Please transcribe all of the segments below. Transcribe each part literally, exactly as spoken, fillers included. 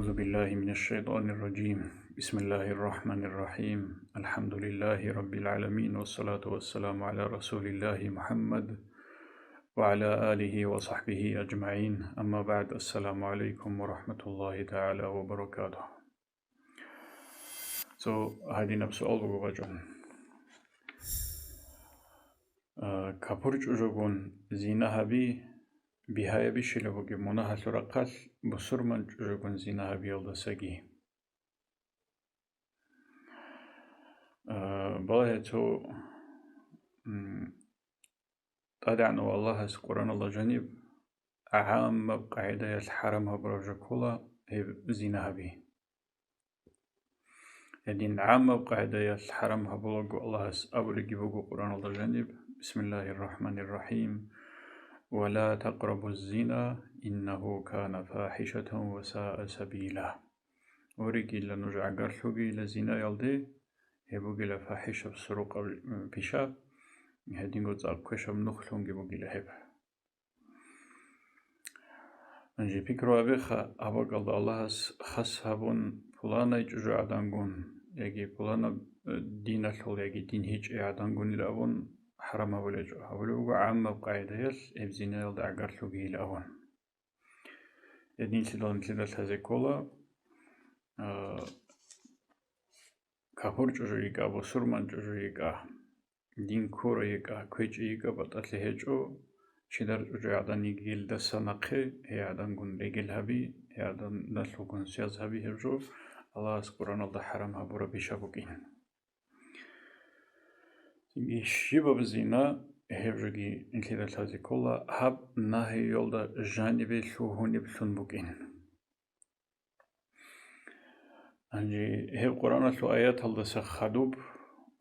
أعوذ بالله من الشيطان الرجيم. بسم الله الرحمن الرحيم. الحمد لله رب العالمين، والصلاة والسلام على رسول الله محمد وعلى آله وصحبه أجمعين. أما بعد، السلام عليكم ورحمة الله تعالى وبركاته. Цо гьадинаб суал буго бачӀун. А, капур чӀужугун зина гьаби, бигьаябищила бугеб мунагьалъул рахъалъ бусурман чӀужугун зина гьабиялдасаги? А, балагье цо, м, ТӀадегӀанав Аллагьас Къуръаналда жаниб гӀаммаб къагӀидаялъ хӀарам гьабураб жо ккола гьеб зина гьаби. Гьедин гӀаммаб къагӀидаялъ хӀарам гьабулаго Аллагьас абулебги буго Къуръаналда жаниб: بسم الله الرحمن الرحيم. ولا تقربوا الزنا إنه كان فاحشة وساء سبيلا. Гьорикьила нуж гӀагарлъугейила зинаялде, гьеб бугила фахӀишаб сурукъаб, м, пиша, гьединго цӀакъ квешаб нухлъунги бугила гьеб. Гьанже пикру гьабеха, абакӀалда Аллагьас хас гьабун, пуланай чӀужугӀадангун яги пуланаб, э, диналъул яги дин гьечӀей гӀадангунил абун хӀарам гьабулечӀо. Гьабулеб буго гӀаммаб къагӀидаялъ гьеб зинаялда гӀагарлъугейил абун. Гьединлъидал нилъеда лъазе ккола, а, капур чӀужу йикӀа, бусурман чӀужу йикӀа, дин ккура йикӀа, квечӀей йикӀа батӀалъи гьечӀо, чидар чӀужугӀадан йигелдаса нахъе, гьей гӀадангун регел гьаби, гьей гӀадандалъулгун связь гьаби гьеб жо, Аллагьас Къуръаналда хӀарам гьабураб бища букӀин. Цинги щибаб зина, гьеб жоги нилъеда лъазе ккола, гьаб нагьиялда жанибе лъугьунеблъун букӀин. Гьанже гьеб Къуръаналъул аяталдаса хадуб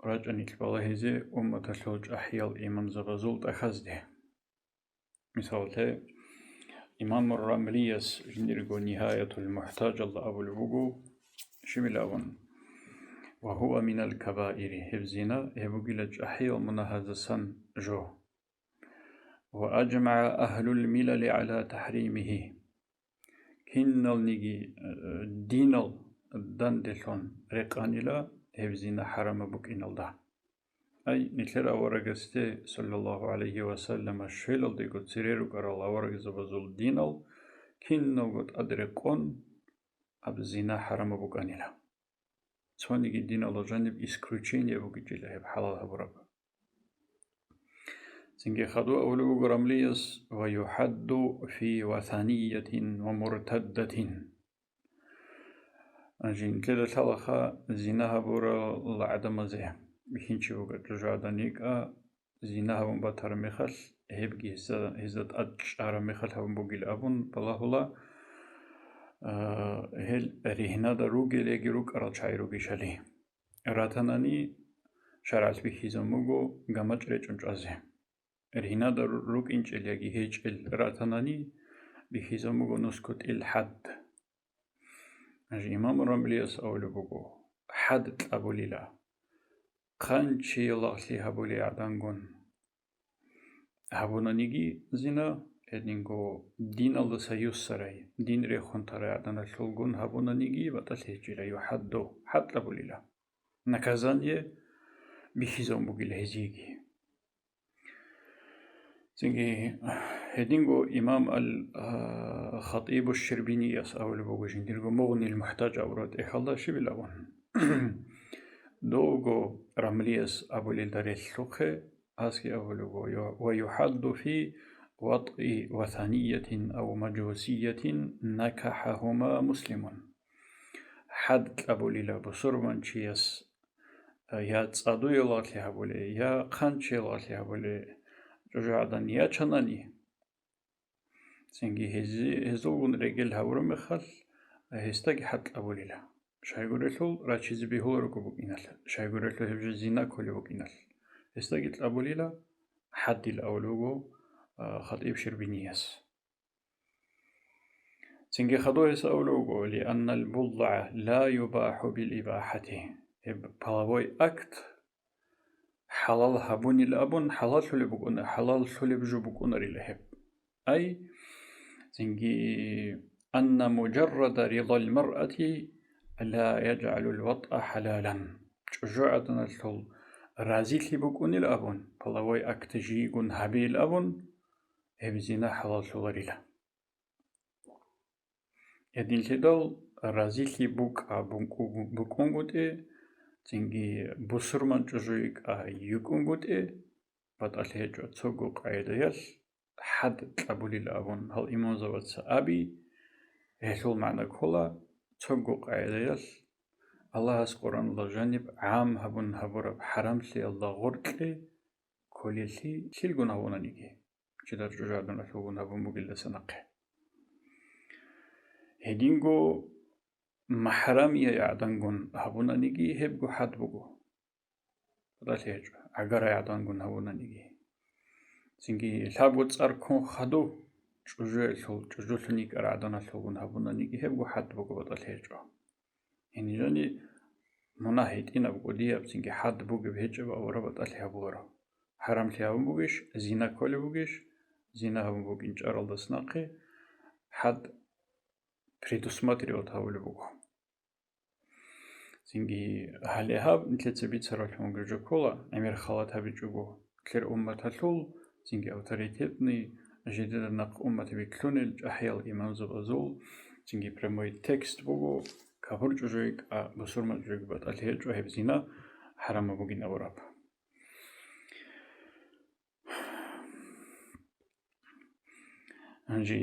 рачӀа нилъ балагьизе умматалъул чӀахӀиял имамзабазул тӀахьазде. Мисалалъе, имаму Рамлияс жиндирго Нигьаятул МухӀтажалда абулеб буго, щибил абун: «Ва гьува минал кабаири», гьеб зина, гьеб бугила чӀахӀиял мунагьаздасан жо. «Ва ажмагӀа агьлул милали гӀала тахӀримигьи». Киналниги, э, динал данделъун рекъанила гьеб зина хӀарамаб букӀиналда. Ай, нилъер аварагасде, саллаллагьу гӀалайгьи ва саллама, щвелалдего цере рукӀарал аварагзабазул динал киналго тӀад рекъон, гьаб зина хӀарамаб букӀанила. Цониги диналда жаниб исключение бугичӀила гьеб хӀалал гьабураб. Цинги хадув абулеб буго Рамлияс: «Ва юхӀадду фи васаниятин ва муртаддатин». Жинтлъеда лъалаха зина гьабурал гӀадамазе, бихьинчи буго чӀужугӀадан йикӀа, зина гьабун батараб мехалъ, гьебги гьезда, гьезда тӀад чӀараб мехалъ гьабун бугил абун балагьула, а, гьел ригьнада ругел яги рукӀарал чагӀи ругищали. Ратанани, шаргӀалъ бихьизабун буго гамачӀ речӀун чӀвазе. Ригьнада ру-, рукӀинчӀел яги гьечӀел ратанани, бихьизабун буго нусго тӀил хӀад. Гьанже имам Рамлияс абулеб буго: хӀад кьабулила, хъанчиялагълъи гьабулей гӀадангун гьабунаниги зина, гьединго диналдаса юссарай, дин рехун тарай гӀаданалъулгун гьабунаниги батӀалъи гьечӀила, юхӀадду, хӀад кьабулила. Наказание бихьизабун бугила гьезиеги. Цинги гьединго имам ал, а, Хатибу Щербинияс абулеб буго жиндирго Мугънил МухӀтаж абураб тӀехьалда щибил абун. Довго Рамлияс абулелда релълъухъе, гьасги абулеб буго: «Ва юхӀадду фи ватӀи васаниятин ав мажусиятин накахӀагьума муслимун». ХӀад кьабулила бусурманчияс, а, я цӀадуялалъе гьабулей, я хъанчиялалъе гьабулей чӀужугӀадан ячанани, цинги гьези-, гьезулгун регел гьавураб мехалъ, гьесдаги хӀад кьабулила. Щайгурелъул рачизе бегьуларуго букӀиналъ, щайгурелъул гьеб жо зина кколеб букӀиналъ. Гьесдаги кьабулила, хӀадил авлуго, а, Хатиб Щербинияс. Цинги хадув гьес абулеб буго: «Лианнал булгӀа ла юбахӀу бил ибахӀати». Гьеб половой акт хӀалал гьабунил абун, хӀалаллъулеб букӀуна-, хӀалаллъулеб жо букӀунарила гьеб. Ай, цинги أن مجرد رضا المرأة لا يجعل الوطأ حلالا. ЧӀужугӀаданалъул разилъи букӀунил абун, половой акт жийгун гьабейил абун, гьеб зина хӀалаллъуларила. Гьединлъидал разилъи букӀа-, букӀунгутӀи, цинги бусурман чӀужу йикӀа йукӀунгутӀи, батӀалъи гьечӀо цого къагӀидаялъ хӀад кьабулил абун гьал имамзабаца аби, гьелъул магӀна ккола цого къагӀидаялъ Аллагьас Къуръаналда жаниб гӀам гьабун гьабураб хӀарамлъиялда гъоркье кколеллъи лъилгун гьавунаниги, чидар чӀужугӀаданалъулгун гьабун бугелдаса нахъе. Гьединго махӀрамияй гӀадангун гьабунаниги гьебго хӀад буго. БатӀалъи гьечӀо, гӀагарай гӀадангун гьавунаниги. Цинги лъабго цӀар ккун хадув чӀужуялъул, чӀужулъун йикӀар гӀаданалъулгун гьабунаниги гьебго хӀад буго, батӀалъи гьечӀо. Гьениб жани мунагь гьитӀинаб кӀудияб, цинги хӀад бугеб гьечӀеб авара батӀалъи гьабуларо. ХӀарамлъи гьабун бугищ, зина кколеб бугищ, зина гьабун букӀин чӀаралдас нахъе хӀад предусматривать гьабулеб буго. Цинги гьале гьаб нилъеца бицаралъун гьеб жо ккола, гӀемер халат гьабичӀого нилъер умматалъул, цинги авторитетный, жидеда нахъ уммат бикьунел чӀахӀиял имамзабазул, цинги прямой текст буго, капур чӀужу йикӀа бусурман чӀужуги батӀалъи гьечӀо гьеб зина хӀарамаб бугин абураб. Гьанже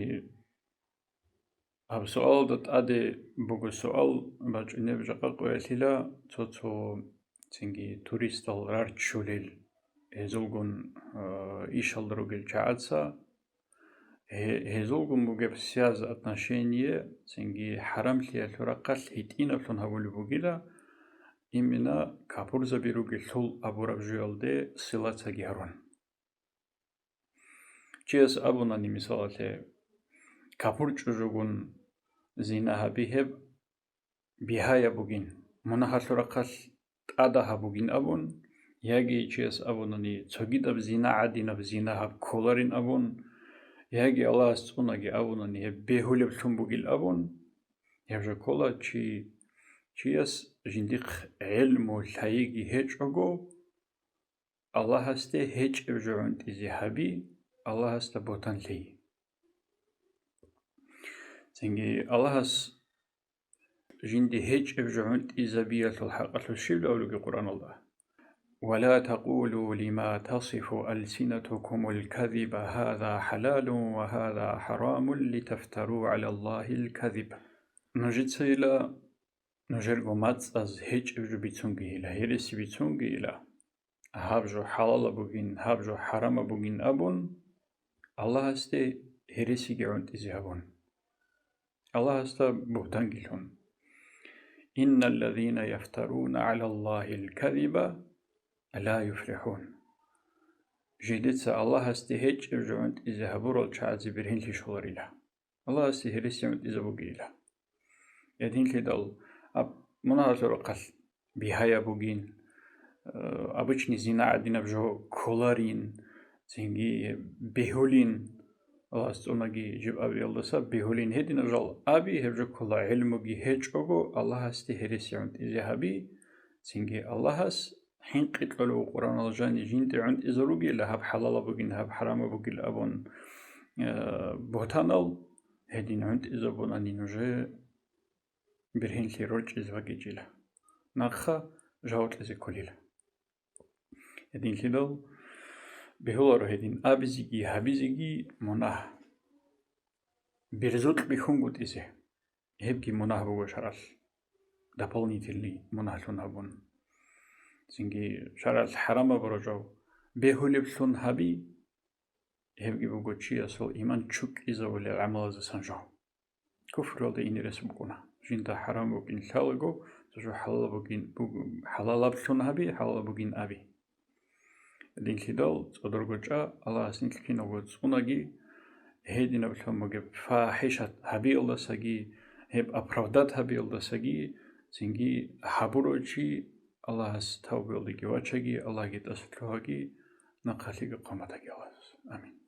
гьаб суалалда тӀаде буго суал бачӀунеб жакъа къоялъила, цо-цо цинги туристал рарччулел гьезулгун, а, ишалда ругел чагӀаца, гье-, гьезулгун бугеб связь, отношение, цинги хӀарамлъиялъул рахъалъ гьитӀинаблъун гьабулеб бугила, именно капурзаби ругелъул абураб жоялде силацаги гьарун. Чияс абунани, мисалалъе, капур чӀужугун зина гьаби гьеб бигьаяб бугин, мунагьалъул рахъалъ тӀадагьаб бугин абун, яги чияс абунани, цогидаб зина гӀадинаб зина гьаб кколарин абун, яги Аллагьас цӀунаги абунани, гьеб бегьулеблъун бугил абун, гьеб жо ккола чи, чияс жиндихъ гӀелму лъайиги гьечӀого, Аллагьасде гьечӀеб жо гӀунтӀизе гьаби, Аллагьасда бугьтан лъей. Цинги Аллагьас жинде гьечӀеб жо гӀунтӀизабиялъул хӀакъалъулъ щиб абулебги Къуръаналда: «ولا تقولوا لما تصف ألسنتكم الكذب هذا حلال وهذا حرام لتفتروا على الله الكذب». Нужецайила нужерго мацӀаз гьечӀеб жо бицунгейила, гьереси бицунгейила, гьаб жо хӀалалаб бугин, гьаб жо хӀарамаб бугин абун, Аллагьасде гьересиги гӀунтӀизе гьабун, Аллагьасда бугьтанги лъун. «إن الذين يفترون على الله الكذب لا يفلحون». Жидеца Аллагьасде гьечӀеб жо гӀунтӀизе гьабурал чагӀазе бергьенлъи щоларила. Аллагьасде гьереси гӀунтӀизабугейила. Гьединлъидал аб мунагьалъул рахъалъ бигьаяб бугин, э, обычный зина гӀадинаб жо кколарин, цинги бегьулин, Аллагьас цӀунаги жиб абиялдаса бегьулин гьединаб жал аби, гьеб жо ккола гӀилмуги гьечӀого, Аллагьасде гьереси гӀунтӀизе гьаби, цинги Аллагьас хӀинкъи кьолев Къуръанал жани жинде гӀунтӀизаругила, гьаб хӀалалаб бугин, гьаб хӀарамаб бугил абун, э, бугьтанал, гьедин гӀунтӀизабунани нужее бергьенлъи рорчӀизе вакӀичӀила. Нахъа жаваб кьезе кколила. Гьединлъидал бегьуларо гьедин абизеги гьабизеги мунагь. Бирзукь бихьунгутӀизе. Гьебги мунагь буго шаргӀалъ, дополнительный мунагьлъун гьабун. Цинги шаргӀалъ хӀарамаб рожав бегьулеблъун гьаби, гьебги буго чиясул иман чукӀизабулел гӀамалаздасан жо. Куфруялда ине рес букӀуна. Жинда хӀарам букӀин лъалаго, цо жо хӀалал бугин, буг-, хӀалалаблъун гьаби, хӀалал бугин аби. Гьединлъидал цӀодорго чӀа, Аллагьас нилъ киналго цӀунаги, гьединаб лъун бугеб фахӀишат гьабиялдасаги, гьеб оправдать гьабиялдасаги, цинги гьабурав чи Аллагьас тавбуялдеги вачаги, Аллагьги тӀасалъугьаги, нахъалъеги хъван батаги Аллагьас. Амин.